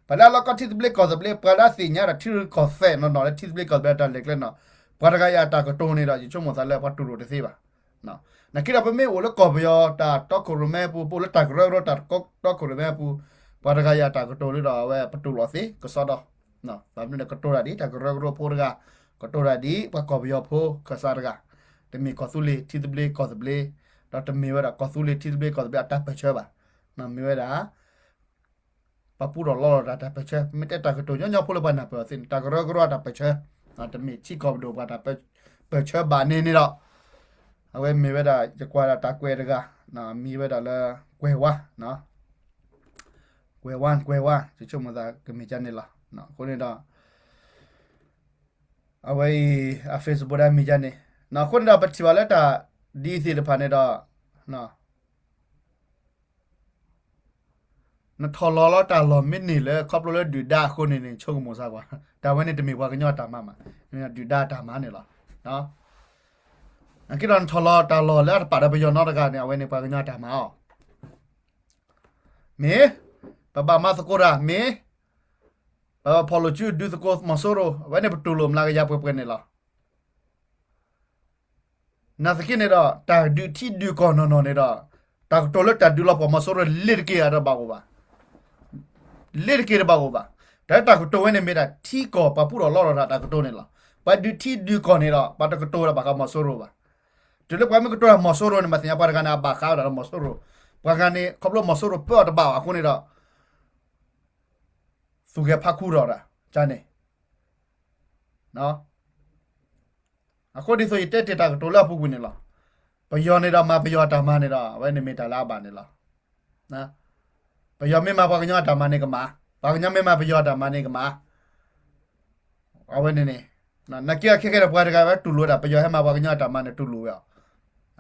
ပှၤလၢအလီၢ်ကီၢ်ထံသဘျ့ကီၢ်သဘျ့ ပှၤလၢအသ့ၣ်ညါဒီးထံရူၢ်ကီၢ်သဲးနီၢ်နီၢ်လၢထံသဘျ့ကီၢ်သဘျ့အတၢ်လဲၤကျဲနီၢ် ပှၤတဂၤအံၤအတၢ်ကတိၤန့ၣ်ဒီး ယဆိကမိၣ်သးလၢပှၤတူၢ်လိာ်တသ့ဘၣ်. နာ်က့ဒီး ပမ့ၢ်အိၣ်လၢကီၢ်ပယီၤတၢ်တီခိၣ်ရိၣ်မဲအပူၤ, ပအိၣ်လၢတၢ်ကရၢကရိတၢ်တီခိၣ်ရိၣ်မဲအပူၤ, ပှၤတဂၤအံၤအတၢ်ကတိၤလၢဒီး အဝဲပတူၢ်လိာ်သ့ကစီဒီ, ဘၣ်မနုၤလဲၣ်ကတိၤတၢ်ဒ်တၢ်ကရၢကရိဖိတဂၤ, ကတိၤတၢ်ဒ်ပှၤကီၢ်ပယီၤဖိခၢၣ်စးတဂၤ, တမ့ၢ်ကီၢ်သူလ့ၤထံသဘျ့ကီၢ်သဘျ့, ဒီးတမ့ၢ်ဝဲဒၣ်ကီၢ်သူလ့ၤထံသဘျ့ကီၢ်သဘျ့အတၢ်ပၢၢ်ဆၢဘၣ်, မ့ၢ်ဝဲဒၣ် ပှၤပူထီၣ်လီထီၣ်တၢ်တၢ်ပၢၢ်ဆၢ, မ့ၢ်တဲတၢ်ကတိၤညီညီဖိလၢပှၤနၢ်ပၢၢ်အီၤသ့န့ၣ် တၢ်ကရၢကရိအတၢ်ပၢၢ်ဆၢ, တမ့ၢ်ထံကီၢ်ပဒိၣ်ပှၤတၢ်ပၢၢ်ဆၢဘၣ်န့ၣ်န့ၣ်ဒီး, အဝဲမ့ၢ်ဝဲဒၣ် ယကွၢ်ဒၣ်တၢ်ကွဲးတဂၤ, မံၤဝဲဒၣ်လၢ ကွဲးဝါ, ကွဲးဝါ ကွဲးဝါ ယဆိကမိၣ်သးကမ့ၢ်ကန့ၣ်လီၤ. အဃိန့ၣ်ဒီး အဝဲအံၤ အ Facebook ဒၣ်မံၤကန့ၣ်, အဃိန့ၣ်ဒီး ပထံၣ်ဘၣ်လၢတၢ်ဒ်သ့ၣ်တဖၣ်န့ၣ်ဒီး နထီၣ်လီၤလီၤတၢ်လီၢ်မ့ၢ်န့ၢ်လၢခီဖျိလၢဒုၣ်ဒါအဃိန့ၣ်န့ၣ် ဆိကမိၣ်စၢ်ကွၢ်, တၢ်ဝဲန့ၣ်တမ့ၢ်ပှၤကညီအတၢ်မၤမး, ဒုၣ်ဒါအတၢ်မၤန့ၣ်လီၤ. နာ်က့ဒီးနထီၣ်လီၤတၢ်လီၢ်လၢအတပာ်ဒီးပယီၤနီတဂၤန့ၣ် အဝဲန့ၣ်ပှၤကညီအတၢ်မၤအီၤ, မ့ၢ် ပဘၣ်မၤသကိးတၢ် မ့ၢ် ပဖီၣ်လိာ်စုဒုးသကိးမီၤစိရိၤ အဝဲန့ၣ်ပတူၢ်လိာ်မျးကယၤပှဲၤပှဲၤန့ၣ်လီၤ. နာ်သက့န့ၣ်ဒီး တၢ်ဒုးထံဒုးကီၢ်နီၢ်နီၢ်န့ၣ်ဒီး တၢ်ကတိၤလၢတၢ်ဒုးလီၤပှီၢ်မီၤစိရိၤလ့ၤတက့ၢ်အတဘၣ်အိၣ်ဘၣ်, လ့ၤတက့ၢ်တဘၣ်အိၣ်ဘၣ်. တၢ်တၢ်ကတိၤဝဲန့ၣ်မ့ၢ်ဒၣ်ထံကီၢ်ပှၤပူထီၣ်လီထီၣ်တၢ်တၢ်ကတိၤန့ၣ်လီၤ. ပှၤဒုးထံဒုးကီၢ်န့ၣ်ဒီး ပှၤတကတိၤဝဲဒၣ်ဘၣ်ဃးမီၤစိရိၤဘၣ်. တုၤလၢပှၤမ့ၢ်ကတိၤတၢ်မီၤစိရိၤန့ၣ် မ့ၢ်သ့ၣ်ညါပှၤတဂၤန့ၣ် အဘၣ်ဃးဝဲဒၣ်လၢမီၤစိရိၤ, ပှၤဂၤန့ၣ် ခီဖျိမီၤစိရိၤပၢအီၤတဘၣ်ဘၣ်အဃိန့ၣ်ဒီး သူၣ်ဂဲၤဖးခူထီၣ်တၢ်န့ၣ် အဃိဒ်သိးယတဲတ့ၢ်တၢ်ကတိၤလၢအပူၤကွံာ်န့ၣ်လီၤ. ပယီၤန့ၣ်ဒီးမၤပယီၤအတၢ်မၤန့ၣ်ဒီး အဝဲန့ၣ်မ့ၢ်တၢ်လၢအဘၣ်န့ၣ်လီၤ. ပယီၤမ့ၢ်မၤပှၤကညီအတၢ်မၤန့ၣ်ကမၣ်, ပှၤကညီမ့ၢ်မၤပယီၤအတၢ်မၤန့ၣ်ကမၣ်. အဝဲန့ၣ်န့ၣ် နာ်က့အခဲခဲဒီးပှၤတဂၤဝဲတူၢ်လိာ်ဝဲဒၣ် ပယီၤဟဲမၤပှၤကညီအတၢ်မၤန့ၣ်တူၢ်လိာ်ဝဲအီၤ,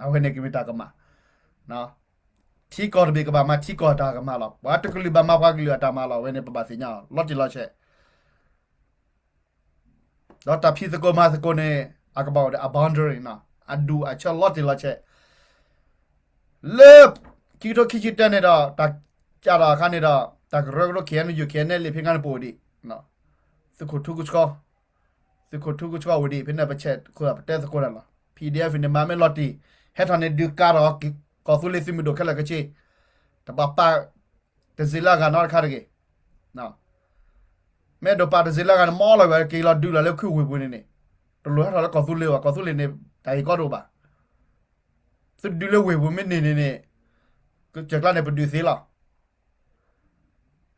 အဝဲန့ၣ်ကမ့ၢ်တၢ်ကမၣ်. ထံကီၢ်တဘ့ၣ်ကဘၣ်မၤထံကီၢ်အတၢ်ကမၣ်လီၤ. ပှၤတကလုာ်ဘၣ်မၤပှၤကလုာ်အတၢ်မၤလီၤ. အဝဲန့ၣ်ပဘၣ်သ့ၣ်ညါအီၤ လီၤတံၢ်လီၤဆဲး ဒီးတၢ်ဖံးသကိးမၤသကိးန့ၣ် အကဘၣ်အိၣ်ဒီးအ boundary အဒူၣ်အဆၢလီၤတံၢ်လီၤဆဲး, လၢ ခံကထိခံဆံတၢန့ၣ်ဒီး တၢ်ကးထီၣ်အခါန့ၣ်ဒီး တၢ်ကရၢကရိ ခ့ၣ်အဲၣ်ယူၣ် ခ့ၣ်အဲၣ်အဲၣ်လ့ၣ် ဖဲန့ၣ်ပအိၣ်ဒံး, သုးခိၣ်ထူကဆှီ, သုးခိၣ်ထူကဆှီအိၣ်ဒံး ဖဲန့ၣ်ပဆဲးခိၣ်ပတဲသကိးတၢ်လီၤ. PDF န့ၣ်မၤမ့ၢ်လီၤတံၢ် ဟဲထီၣ်န့ၣ်ဒုးကးထီၣ် ကီၢ်သူလ့ၤသုးမုၢ်ဒိၣ်ခဲလၢာ်ကဆ့, တဘၣ်ပာ်တစ့လၢအဂၤနီတခါတဂ့ၤ. မ့ၢ်အဲၣ်ဒိးပာ်တစ့လၢအဂၤန့ၣ် မ့ၢ်အီလီၤဝဲက့ၤလီၤဒုးလီၤလၢခုဝ့ၢ်ပူၤန့ၣ်န့ၣ်, တလိၣ်ဟဲထီၣ်လၢကီၢ်သူလ့ၤဘၣ်. ကီၢ်သူလ့ၤန့ၣ် တၢ်ဂ့ၢ်ကီတအိၣ်ဘၣ်. သုဒုးလၢဝ့ၢ်ပူၤမ့ၢ်န့ၢ်န့ၣ်န့ၣ် ကစၢၢ်ကျါန့ၣ်ပဒုးသ့လီၤ.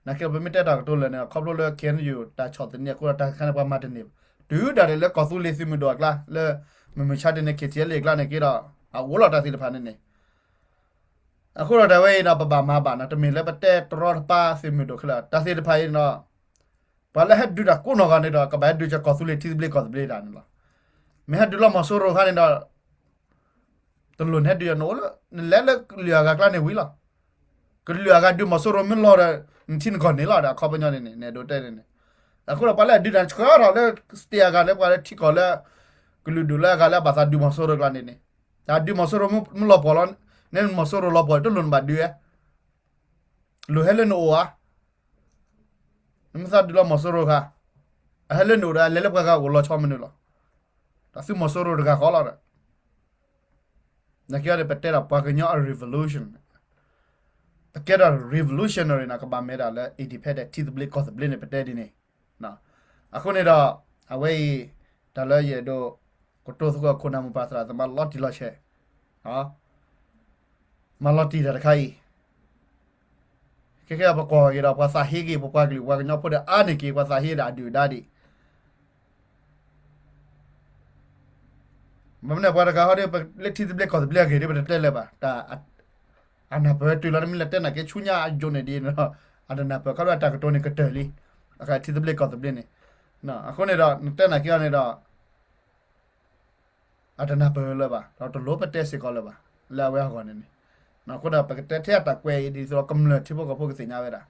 နာ်က့ဒီးပမ့ၢ်တဲတၢ်ကတိၤလၢာ်န့ၣ် ခီဖျိလၢ ခ့ၣ်အဲၣ်ယူၣ် တၢ်ဆီၣ်သနံးအဃိဒီး တၢ်တခါန့ၣ်ပှၤမၤတန့ၢ်ဘၣ်. တုၤဒၣ်လဲာ်လၢကီၢ်သူလ့ၤသုးမုၢ်ဒိၣ်အကျါ လၢမုၢ်မုၢ်ဆါတနံၤ ခ့ၣ်ထံၣ်အဲၣ်လ့ၣ်အကျါန့ၣ်က့ဒီး အအိၣ်လီၤတၢ်သ့ၣ်တဖၣ်န့ၣ်န့ၣ်, အဃိဒီးတၢ်ဝဲအံၤဒီး ပဘၣ်မၤဘၣ်နီၤ, တမ့ၢ်လၢပတဲတရီတပါသုးမုၢ်ဒိၣ်ခဲလၢာ်, တၢ်သ့ၣ်တဖၣ်အံၤဒီး ပှၤလၢဟဲဒုးတၢ်ကိးနီၢ်ဂၤန့ၣ်ဒီး ကဘၣ်ဟဲဒုးကီၢ်သူလ့ၤထံသဘျ့ကီၢ်သဘျ့တၢ်န့ၣ်လီၤ. မ့ၢ်ဟဲဒုးလီၤမီၤစိရိၤအခါန့ၣ်ဒီး တလိၣ်နဟဲဒုးနအိၣ်လၢ နလဲၤလၢကလုာ်အဂၤကျါန့ၣ်ဝံၤလီၤ. ကလုာ်အဂၤဒုးမီၤစိရိၤမ့ၢ်လီၤဒီး နထံနကီၢ်န့ၣ်လီၤဒီး အခီပညီန့ၣ်န့ၣ် နအဲၣ်ဒိးတဲန့ၣ်န့ၣ်. အဃိဒီးပှၤလၢအဒုးတၢ်ဆှၢထီၣ်လၢ state အဂၤလၢပှၤလၢထံကီၢ်လၢ ကလုာ်ဒူၣ်လၢအဂၤလၢအဘၣ်သးဒုးမီၤစိရိၤကျါန့ၣ်န့ၣ်, တၢ်ဒုးမီၤစိရိၤမ့ၢ်လီၤပှီၢ်လီၤ, နမီၤစိရိၤလီၤပှီၢ် တလိၣ်နဘၣ်ဒုးဧါ. လိၣ်ဟဲလၢနအိၣ်ဧါ. နမ့ၢ်သးဒုးလီၤမီၤစိရိၤအခါ အဟဲလၢနအိၣ်ဒီး အလဲၤလၢပှၤဂၤအိၣ်လီၤဆီမနုၤလီၤ. တၢ်သုးမီၤစိရိၤတဂၤဃီလီၤဒီး နာ်က့ဒီး ပတဲဒၣ်ပှၤကညီအ revolution, ပကဲဒၣ် revolutionary န့ၣ် ကဘၣ်မ့ၢ်ဒၣ်လၢ independent ထံသဘျ့ကီၢ်သဘျ့န့ၣ် ပတဲဒ်န့ၣ်. အဃိန့ၣ်ဒီး အဝဲအံၤ တၢ်လၢယအဲၣ်ဒိးကတိၤသကိးခိၣ်နၢ်မိၢ်ပၢ်သရၣ်သမါလီၤတံၢ်လီၤဆဲး, မၤလီၤတံၢ်တၢ်တခါအံၤ ခဲကဲပကွၢ်က့ၤဒီး ပှၤသးဟ့က့ၤ ပပှၤကလုာ်ပှၤကညီဖိဒီးအါန့ၢ်က့ၤ ပှၤသးဟ့ဒီးအဒုၣ်အဒါဒံး. မ့ၢ်မနုၤပှၤတဂၤဟီဒီး လၢထံသဘျ့ကီၢ်သဘျ့အဂ့ၢ်ဒီး ပတတဲလၢၤဘၣ်. တၢ်အနၢ်ပၢၢ်တုၤလီၤ နမ့ၢ်လဲၤတဲနာ်က့ဆူညါအယိာ်န့ၣ်ဒ်န့ၣ်ဒီး အတနၢ်ပၢၢ်ခီဖျိတၢ်ကတိၤန့ၣ်ကတၢၢ်လံ. အခါထံသဘျ့ကီၢ်သဘျ့န့ၣ် အဃိန့ၣ်ဒီး နတဲနာ်က့အီၤန့ၣ်ဒီး အတနၢ်ပၢၢ်လၢၤဘၣ် ဒီးတလိၣ်ပတဲစ့ၢ်ကီးလၢၤဘၣ် လၢအဝဲအဂီၢ်န့ၣ်န့ၣ်. အဃိဒီးပကတဲထဲအတၢ်ကွဲးအံၤ ဒ်သိးဒီးကမျၢၢ်ထံဖိကီၢ်ဖိကသ့ၣ်ညါဝဲဒၣ်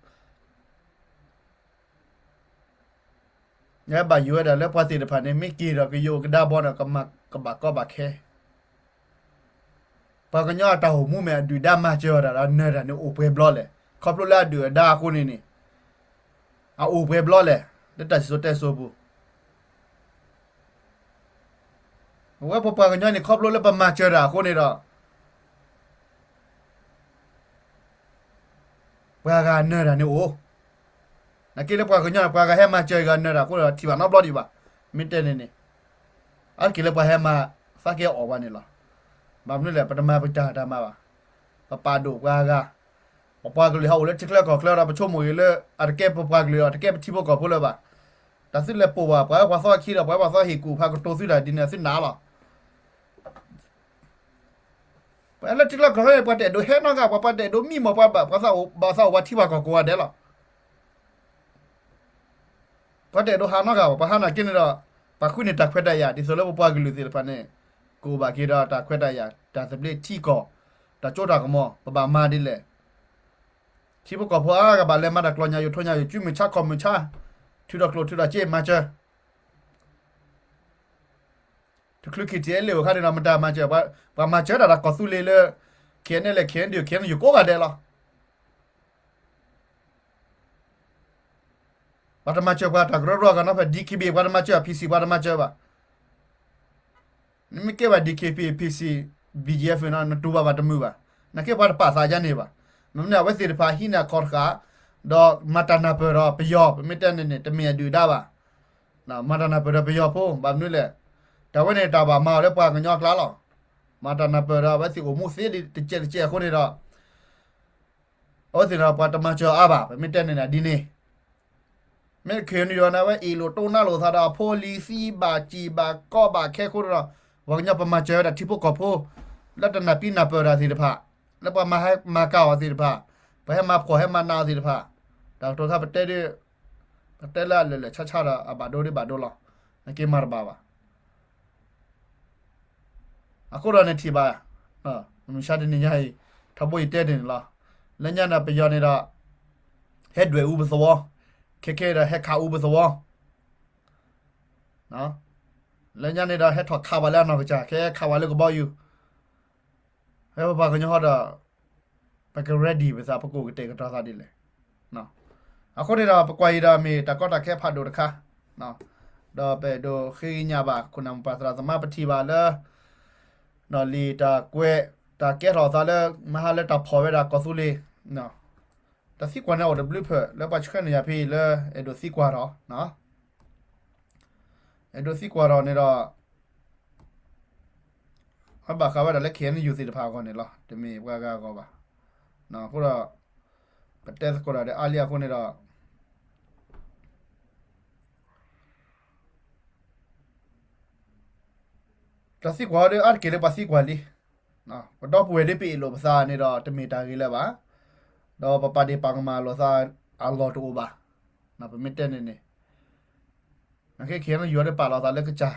ယဘၣ်ယိၣ်ဝဲဒၣ်လၢပှၤသ့ၣ်တဖၣ်န့ၣ် မ့ၢ်က့ၤဒီးကယိးကဒါဘီဒီး ကဘၣ်ကီဘၣ်ခဲ ပှၤကညီအတၢ်အိၣ်မူမ့ၢ်အဒုၣ်ဒါမၤစၢၤအီၤတၢ်ဒီးနၢၤတၢ်န့ၣ်အိၣ်ပှဲၤဘျီလဲၣ်. ခီဖျိလၢအဒုၣ်အဒါအဃိန့ၣ်န့ၣ် အအိၣ်ပှဲၤဘျီလဲၣ် လၢတၢ်စံၣ်စိၤတဲစိၤပူၤ အဝဲပပှၤကညီန့ၣ် ခီဖျိလၢပမၤစၢၤတၢ်အဃိန့ၣ်ဒီး ပှၤဂၤနၢၤတၢ်န့ၣ်အိၣ်, နာ်က့လၢပှၤကညီန့ၣ် ပှၤဂၤဟဲမၤစၢၤဂၤနၢၤတၢ်အဃိဒီး ထံၣ်ဘၣ်နီတဘျီဒံးဘၣ်, မ့ၢ်တဲန့ၣ်န့ၣ်, အါတက့ၢ်လၢပှၤဟဲမၤသးကဲအီၣ်ပှၤန့ၣ်လီၤ. ဘၣ်မနုၤလဲၣ် ပတမၤပတၢ်တၢ်မၤဘၣ်, ပပာ်ဒိၣ်ပှၤဂၤ, ပပှၤကလုာ်ဟးအိၣ်လၢထံချၢကီၢ်ချၢဒီး ပဆိကမိၣ်ဂ့ၤလၢ အတကဲပပှၤကလုာ်ဒီး တကဲပထံဖိကီၢ်ဖိလၢၤဘၣ်, တၢ်သုလဲၤပိာ်ဘၣ် ပှၤအၢပှၤသီခံဒီး ပှၤအၢပှၤသီဟ့ၣ်ကူၣ်ဖးကတိၤသုတၢ်ဒ်န့ၣ် သုနာ်လီၤ. ပှၤလၢထံချၢကီၢ်ချၢ ပှၤတအဲၣ်ဒိးဟဲနီတဂၤ, ပှၤ ပှၤတအဲၣ်ဒိးမံမီၢ်ပှၤဘၣ်, ပှၤသးအိၣ်ဘၣ်သးအိၣ်ပှၤထံပှၤကီၢ်ကိးဂၤဒဲးလီၤ. ပှၤတအဲၣ်ဒိးဟးနီတဂၤဘၣ်, ပှၤဟးနာ်က့န့ၣ်ဒီး ပှၤဃုန့ၢ်တၢ်ခွဲးတၢ်ယာ် ဒ်သိးလၢပပှၤကလုာ်သ့ၣ်တဖၣ်န့ၣ် ကအိၣ်ဘၣ်က့ၤဒီးတၢ်ခွဲးတၢ်ယာ် တၢ်သဘျ့ထံကီၢ် တၢ်စိတၢ်ကမီၤ ပဘၣ်မၤဒ်လဲၣ်. ထံဖိကီၢ်ဖိအါဂၤဘၣ်လဲၤမၤတၢ်ကျီၢ်ညၣ်ယိာ်ထိၣ်ညၣ်ယိာ် ကုမုၢ်ဆါခီၣ်မုၢ်ဆါ ထုးထီၣ်ကျိၣ်ထုးထီၣ်စ့မၤစၢၤ တချုး KTLA အခါန့ၣ်ဒီး မတၤမၤစၢၤ, ပှၤမၤစၢၤတၢ်ဒီးကီၢ်သူလ့ၤလၢ KNLA KNDO KNU ကိးဂၤဒဲးလီၤ. ပှၤတမၤစၢၤပှၤတၢ်ကရၢကရိဂၤနီၤဖဲ DKBA ပှၤတမၤစၢၤ PC ပှၤတမၤစၢၤဘၣ်. နမ့ၢ်ကဲဘၣ် DKBA PC BGF န့ၣ် နတူၢ်ဘၣ်ဘၣ်တမုာ်ဘၣ်. နာ်က့ပှၤတပာ်သးယါန့ၣ်ဘၣ်. မ့မ့ၢ်အဝဲသ့ၣ်တဖၣ်ဟံးန့ၢ်အခီၣ်တဃာ် ဒီးမၤတၢ်နၢ်ပၢၢ်ဒီးပယီၤ ပမ့ၢ်တဲန့ၣ်န့ၣ် တမ့ၢ်အဒုၣ်ဒါဘၣ်. မၤတၢ်နၢ်ပၢၢ်ဒီးပယီၤဖိ ဘၣ်မနုၤလဲၣ်. တၢ်ဝဲန့ၣ်တၢ်ဘၣ်မၤအီၤလၢပှၤကညီအကျါလီၤ. မၤတၢ်နၢ်ပၢၢ်ဒီးအဝဲသ့ၣ်အိၣ်မူသ့တကဲးတကဲးအဃိန့ၣ်ဒီး အဝဲသ့ၣ်န့ၣ်ဒီးပှၤတမၤစၢၤအါဘၣ် ပမ့ၢ်တဲန့ၣ်န့ၣ်ဒ်န့ၣ်. မ့ၢ် KNU န့ၣ် အဝဲအ့ၣ်လိာ်တိၢ်နါလိာ်သးဒီးအဖိအလံၤသံဘၣ်စံၣ်ဘၣ်ကီဘၣ်ခဲအဃိန့ၣ်ဒီး ပှၤကညီပမၤစၢၤဝဲဒၣ်ထံဖိကီၢ်ဖိ လၢတနၢ်ပံနၢ်ပၢၢ်တၢ်သ့ၣ်တဖၣ်, လၢပှၤမၤဟဲမၤကၤအီၤသ့ၣ်တဖၣ်, ပှၤဟဲမၤဖှီၣ်ဟဲမၤနးအီၤသ့ၣ်တဖၣ်, တၢ်ကတိၤခါပတဲဒ် ပတဲလၢအလၢာ်လၢာ်ဆါဆါဒီးအဘၣ်ဒိဒ်ဘၣ်ဒိလီၤ. နာ်က့မၤတဘၣ်ဘၣ်. အဃိဒီးန့ၣ်ထံၣ်ဘၣ်, မုၢ်မဆါတနံၤညါအံၤ ထီဘိယတဲန့ၣ်န့ၣ်လီၤ. လၢညါန့ၣ် ပယီၤန့ၣ်ဒီး ဟဲဒွဲၣ်အူပသဝီ, ခဲခဲဒီးဟဲခးအူပသဝီ, လၢညါန့ၣ်ဒီး ဟဲထီၣ်ခးဝဲလၢအနီၢ်ကစၢ်, ခဲခးဝဲလၢကဘီယူၤ, ဖဲပပှၤကညီဟီဒီး ပက ready ပသး ပကအိၣ်ကတဲာ်ကတီၤသးဒ်လဲၣ်. အဃိန့ၣ်ဒီး ပကွၢ်အံၤဒီးမ့ၢ်တၢ်ကီတၢ်ခဲဖးဒိၣ်တခါ, ဒီးပအဲၣ်ဒိးဃ့ကညးဘၣ် ခိၣ်နၢ်မိၢ်ပၢ်သရၣ်သမါပထံၣ်ဘၣ်လၢ လံာ်တၢ်ကွဲး တၢ်ကဲထီၣ်သးလၢ မဟါလၢတၢ်ဖီၣ်ဝဲဒၣ်ကီၢ်သူလ့ၤ တၢ်သံကွၢ်န့ၣ်အိၣ်တဘျုးဖၢၣ် လၢပှၤဆှၢန့ၢ်ယၤဖဲအံၤလၢ အဲၣ်ဒိးသံကွၢ်ထီၣ်, အဲၣ်ဒိးသံကွၢ်ထီၣ်န့ၣ်ဒီး အဘၣ်ဃးဝဲဒၣ်လၢ KNU သ့ၣ်တဖၣ်အဂီၢ်န့ၣ်လီၤ. တမ့ၢ်ပှၤဂၤအဂီၢ်ဘၣ်. အဃိဒီး ပတဲသကိးတၢ်ဒီးအါလံအဃိန့ၣ်ဒီး တၢ်သံကွၢ်အီၤဒီး အါတက့ၢ်လၢပှၤသံကွၢ်လံ. ပဒီပုၢ်ဝဲၢ်ဒ်ပအ့ၣ်လိာ်ပသးန့ၣ်ဒီး တမ့ၢ်တၢ်ဂ့ၤလၢၤဘၣ်. ဒီးပပာ်ဒ့ၣ်ပာ်ကမၣ်လိာ်သးအလီၢ်တအိၣ်ဘၣ်. ပမ့ၢ်တဲန့ၣ်န့ၣ် နာ်က့ KNU ဒီးပာ်လီၤသးလၢကစၢ်,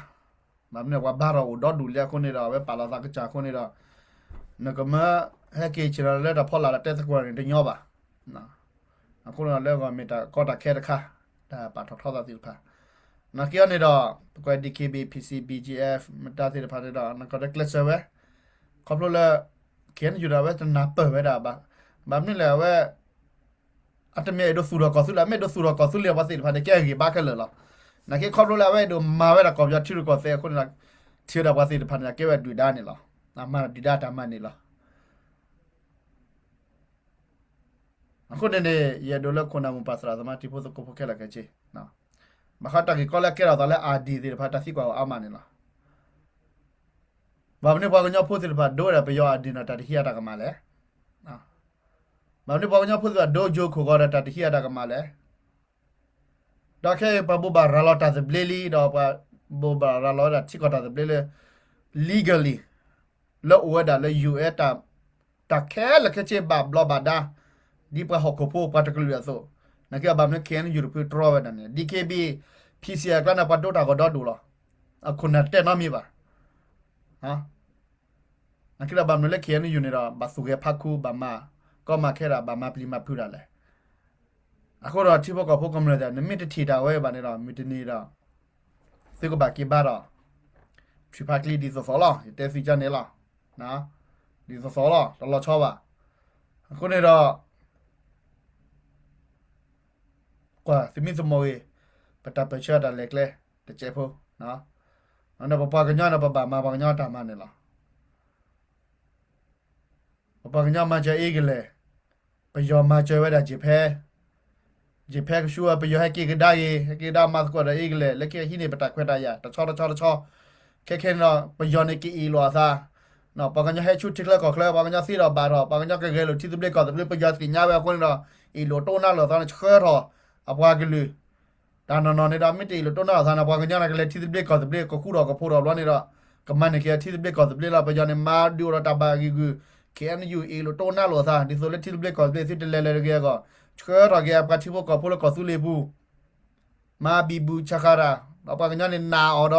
ဘၣ်မနုၤပှၤဘါထီၣ်အိၣ်ဒီဒူၣ်လံအဃိန့ၣ်ဒီး အဝဲပာ်လီၤသးကစၢ်အဃိန့ၣ်ဒီး နကမၢဟဲက့ၤဆ့ၣ်နီၤလၢတၢ်ဖီလာ်လၢတဲသကိးန့ၣ်တညီဘၣ်. အဃိန့ၣ်ဒီးလၢအဂီၢ်မ့ၢ်တၢ်ကီတၢ်ခဲတခါ, တၢ်ပာ်ထီၣ်ထီသးသ့ၣ်တဖၣ်. နာ်က့အီၤန့ၣ်ဒီး ပကွၢ် DKB PC BGF မတၤသ့ၣ်တဖၣ်န့ၣ်ဒီး နကီးဒီးကျဲးစၢးဝဲ, ခီဖျိလၢ KNU ဒီးအဝဲတနၢ်ပၢၢ်ဝဲဒၣ်ဘၣ်. ဘၣ်မနုၤလဲၣ် အဝဲ အတမ့ၢ်အဲၣ်ဒိးသူၣ်ထီၣ်ကီၢ်သူလ့ၤ, မ့ၢ်အဲၣ်ဒိးသူၣ်ထီၣ်ကီၢ်သူလ့ၤပှၤသ့ၣ်တဖၣ်န့ၣ် ကဲအဂံၢ်ဘါခဲလၢာ်လီၤ. နာ်က့ခီဖျိလၢအဝဲအဲၣ်ဒိးမၤဝဲဒၣ်ကီၢ်ပယီၤထံရူၢ်ကီၢ်သဲးအဃိန့ၣ်ဒီး ထံၣ်ဝဲဒၣ်ပှၤသ့ၣ်တဖၣ်န့ၣ် ကဲဝဲဒုၣ်ဒါန့ၣ်လီၤ. မၤဒုၣ်ဒါတၢ်မၤန့ၣ်လီၤ. အဃိန့ၣ်န့ၣ် ယအဲၣ်ဒိးလၢခိၣ်နၢ်မိၢ်ပၢ်သရၣ်သမါတံၤဖိသကိးဖိခဲလၢာ်ခဲဆ့ ဘၣ်ဃးတၢ်ဂ့ၢ်ကီလၢကဲထီၣ်သးလၢ ID သ့ၣ်တဖၣ် တၢ်သံကွၢ်အီၤအါမးန့ၣ်လီၤ. ဘၣ်မနုၤပှၤကညီဖိသ့ၣ်တဖၣ်ဒိဝဲဒၣ်ပယီၤ ID န့ၣ် တၢ်တဟံးအတၢ်ကမၣ်လဲၣ်. ဘၣ်မနုၤပှၤကညီဖိသ့ၣ်တဖၣ်ဒိကၠိခိၣ်ဂီၤဒီး တၢ်တဟံးအတၢ်ကမၣ်လဲၣ်. ဒီးခဲအံၤပှၤဘိးဘၣ်ရၤလီၤတၢ်သဘျ့လံ, ဒီးပှၤဘိးဘၣ်ရၤလီၤဝဲဒၣ်ထံကီၢ်တၢ်သဘျ့လၢ legally လၢအိၣ်ဝဲဒၣ်လၢ US တၢ်ခဲလၢာ်ခဲဆ့ဘၣ်ဘျီးဘၣ်ဒါ ဒ်ပှၤဟီၣ်ခိၣ်ဖိပှၤတကလုာ်အသိး, နာ်က့အဘၣ်မနုၤ KNU တဖုတြီဝဲဒၣ်န့ၣ် DKB PC အကျါန့ၣ် ပှၤဒိတၢ်ဂီၤဒီဒူၣ်လီၤ. အခိၣ်နၢ်တဲနီတမံၤဘၣ်. နာ်က့ဒီးဘၣ်မနုၤလၢ KNU န့ၣ်ဒီး ဘၣ်သူၣ်ဂဲၤဖးခူ ဘၣ်မၤကီမၤခဲဒၣ် ဘၣ်မၤပျံၤမၤဖုးဒၣ်လဲာ်. အဃိဒီးထံဖိကီၢ်ဖိကမျၢၢ်သ့ၣ် နမ့ၢ်တထံၣ်တၢ်ဝဲဘၣ်န့ၣ်ဒီး မုၢ်တနံၤဒီး သုကဘၣ်က့ၤဘါဒီး ဆူၣ်ဖးကျံဒ်သိးသိးလီၤ. ယတဲသုကန့ၣ်လီၤ. ဒ်သိးသိးလီၤ တလီၤဆီဘၣ်. အဃိန့ၣ်ဒီး ကွၢ်သမံသမိးဂ့ၤ ပတၢ်ပၢၢ်ဆၢတၢ်လဲၤကျဲတစဲးဖိ, ဒီးပပှၤကညီန့ၣ် ပဘၣ်မၤပှၤကညီတၢ်မၤန့ၣ်လီၤ. ပပှၤကညီမၤစၢၤအ့ကလဲၣ်, ပ ပယီၤမၤစၢၤဝဲဒၣ်ယ့ၣ်ဖဲ, ယ့ၣ်ဖဲကဆူပယီၤဟဲက့ၤကဒါအံၤ ဟဲက့ၤကဒါမၤသကိးဒီးအ့ကလဲၣ် လၢခံအဟံးန့ၢ်ပတၢ်ခွဲးတၢ်ယာ် တဆီတဆီတဆီ, ခဲခဲန့ၣ်ဒီး ပယီၤန့ၣ်ကအ့ၣ်လိာ်အသး, ပှၤကညီဟဲဆူထံချၢကီၢ်ချၢ ပှၤကညီသ့ထီၣ်ဘၣ်ထီၣ် ပှၤကညီကဂဲၤလိာ်ထံသဘျ့ကီၢ်သဘျ့ ပယီၤသ့ၣ်ညါဝဲအဃိန့ၣ်ဒီး အ့ၣ်လိာ်တိၢ်နါလိာ်အသးန့ၣ် ဆှၢထီၣ်အပှၤကလုာ် တၢ်နီၢ်နီၢ်န့ၣ်ဒီး မ့ၢ်တအ့ၣ်လိာ်တိၢ်နါလိာ်သးန့ၣ် ပှၤကညီန့ၣ်ကလဲၤထံသဘျ့ကီၢ်သဘျ့ ကဃူထီၣ်ကဖိးထီၣ်ဘျီန့ၣ်ဒီး ကမၤန့ၢ်က့ၤထံသဘျ့ကီၢ်သဘျ့လီၤ. ပယီၤန့ၣ်မၤဒုးအိၣ်ဒီးတၢ်ဘၣ်ဂံာ်ဂုာ် ခ့ၣ်အဲၣ်ယူၣ် အ့ၣ်လိာ်တိၢ်နါလိာ်အသး ဒ်သိးလၢထံသဘျ့ကီၢ်သဘျ့သုတလဲၤလၢၤတဂ့ၤအဂီၢ် ဆှၢထီၣ်က့ၤအပှၤထံဖိကီၢ်ဖိလၢကီၢ်သူလ့ၤပူၤ မၤဘံၣ်ဘူၣ်ဆးဃၤတၢ် ဒီးပှၤကညီန့ၣ်နာ်အီၤဒီး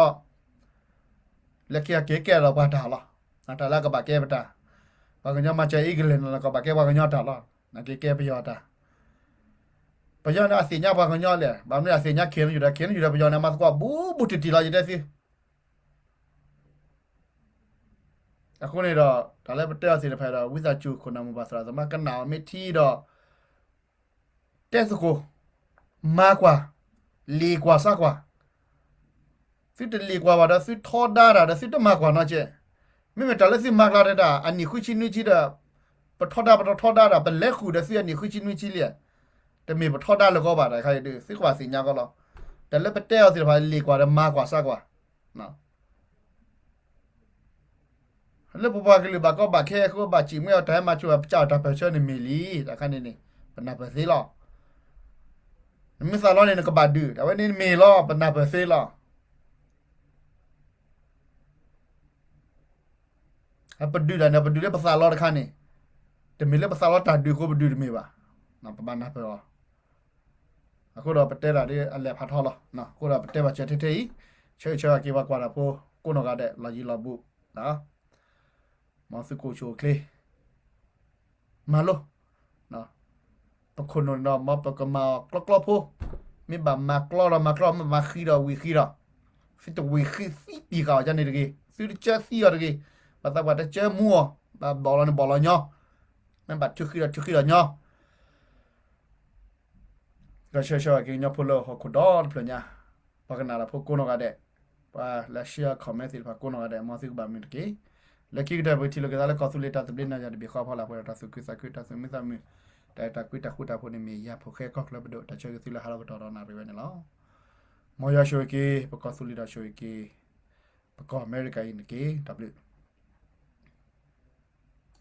လၢခံက့ၤကဲထီၣ်ပှၤတၢ်လီၤ. တၢ်လၢအကဘၣ်ကဲပတၢ်, ပှၤကညီမၤစၢၤအ့ကလဲၣ်န့ၣ် ကဘၣ်ကဲပှၤကညီတၢ်လီၤ. နာ်က့ၤကဲပယီၤတၢ် ပယီၤန့ၣ်အသ့ၣ်ညါပှၤကညီလဲၣ်, ဘၣ်မနုၤအသ့ၣ်ညါ ခ့ၣ်အဲၣ်ယူၣ် ဒီး ခ့ၣ်အဲၣ်ယူၣ် ဒီးပယီၤန့ၣ် မၤသကိးဘူးဘူးတံၢ်တံၢ်လီၤ ယတဲသု အဃိန့ၣ်ဒီး တၢ်လၢပတဲအီၤသ့ၣ်တဖၣ်ဒီး ဝံသးစူၤ ခိၣ်နၢ်မိၢ်ပၢ်သရၣ်သမါ ကနၣ်အီၤမ့ၢ်ထံဒီး တဲသကိး, မၤကွၢ်, လ့ၣ်ကွၢ်စးကွၢ်, သုတလ့ၣ်ကွၢ်ဘၣ်ဒီး သုထီဒါတၢ်ဒီး သုတမၤကွၢ်နီတကဲး. မ့မ့ၢ်တၢ်လၢသုမၤကျါတၢ် အနံၣ်ဃုဆံနွံဆံဒီး ပထီဒါပတထီဒါတၢ် ပလဲၤဃုာ်ဒီးသုအနံၣ်ဃုဆံနွံဆံလံ, တမ့ၢ်ပထီဒါလၢၤကီဘၣ်တခါအံၤဒီး သုကဘၣ်သ့ၣ်ညါကီလီၤ. တၢ်လၢပတဲအီၤသ့ၣ်တဖၣ် လ့ၣ်ကွၢ်ဒီးမၤကွၢ်စးကွၢ် လၢပပှၤကလုာ်ဘၣ်ကီဘၣ်ခဲအဃိ ဘၣ်စံၣ်မှံအီၤ တၢ်ဟဲမၤဆိၣ်ဘၣ် ပစးအီၤတၢ်ပၢၢ်ဆၢန့ၣ်မ့ၢ်လံ, တၢ်ခါန့ၣ်န့ၣ် ပနၢ်ပၢၢ်သ့လီၤ. နမ့ၢ်သးလီန့ၣ် နကဘၣ်ဒုး တၢ်ဝဲန့ၣ်မ့ၢ်လီၤ ပနၢ်ပၢၢ်သ့လီၤ. ပဒုးတၢ်န့ၣ် ပဒုးလၢပသးလီတခါန့ၣ်, တမ့ၢ်လၢပသးလီတၢ်ဒုးအဃိပဒုးတမ့ၢ်ဘၣ်, ပဘၣ်နၢ်ပၢၢ်အီၤ. အဃိဒီးပတဲတၢ်ဒ်အလဲၤဖးထီလီၤ. အဃိဒီးပတဲဘၣ်စၢၤထဲထဲအံၤ, ဆၢဂ့ၤဆၢဝါက့ၤပှၤကွၢ်တၢ်ဖိကိးနီၢ်ဂၤဒဲး လီၤယံၤလီၤဘူး, မ်သုကအိၣ်ဆူၣ်အိၣ်ချ့ မၤလိ ပခိၣ်နူာ်န့ၣ်ဒီး မ်ပကမၤအီၤကျီကျီဖိ, မ့ၢ်ဘၣ်မၤကျီဒီးမၤကျီ, မ့ၢ်ဘၣ်မၤဃံဒီးဝံၤဃံဒီး, သုတဝံၤဃံသံပံၤဃာ်အီၤဒ်န့ၣ်တဂ့ၤ, သုတကၢသံအီၤတဂ့ၤ, ဘၣ်သးပှၤတကၢမူအီၤ, ဘၣ်ဘီၣ်လီၤန့ၣ်ဘီၣ်လီၤညီ, မ့ၢ်ဘၣ်ထုးဃံဒီးထုးဃံဒီးညီ ကဆၢဂ့ၤဆၢဝါက့ၤကညီဖိလၢဟီၣ်ခိၣ်ဒီတဖျၢၣ်ညါ, ပှၤကနၣ်တၢ်ဖိကိးနီၢ်ဂၤဒဲး, ပှၤလၢ share comment သ့ၣ်တဖၣ်ကိးနီၢ်ဂၤဒဲး မ်သုကဘၣ်မုာ်တက့ၢ်. လၢခံကတၢၢ်ပကထံၣ်လိာ်က့ၤသးလၢကီၢ်သူလ့ၤတၢ်သဘျ့နၤယၤတဘ့ၣ်ဃီဖီလာ် ပှဲၤဒီးတၢ်သူၣ်ခုသးခု တၢ်သူၣ်မံသးမုာ်, တၢ်အဲၣ်တၢ်ကွံတၢ်ဃူတၢ်ဖိးန့ၣ်မ့ၢ်ယၤဖိဃဲကီၢ်ချၢပဒိၣ် တၢ်ဆၢဂ့ၤသုလၢဟါလီၤကတီၢ်ဒီးနၣ်ရံၣ်ဝဲန့ၣ်လီၤ. မ်ယွၤဆိၣ်ဂ့ၤက့ၤ ပကီၢ်သူလ့ၤဒီးဆိၣ်ဂ့ၤက့ၤ ပကီၢ်အမဲရကၤအံၤန့ၣ်တက့ၢ်. တၢ်ဘျုး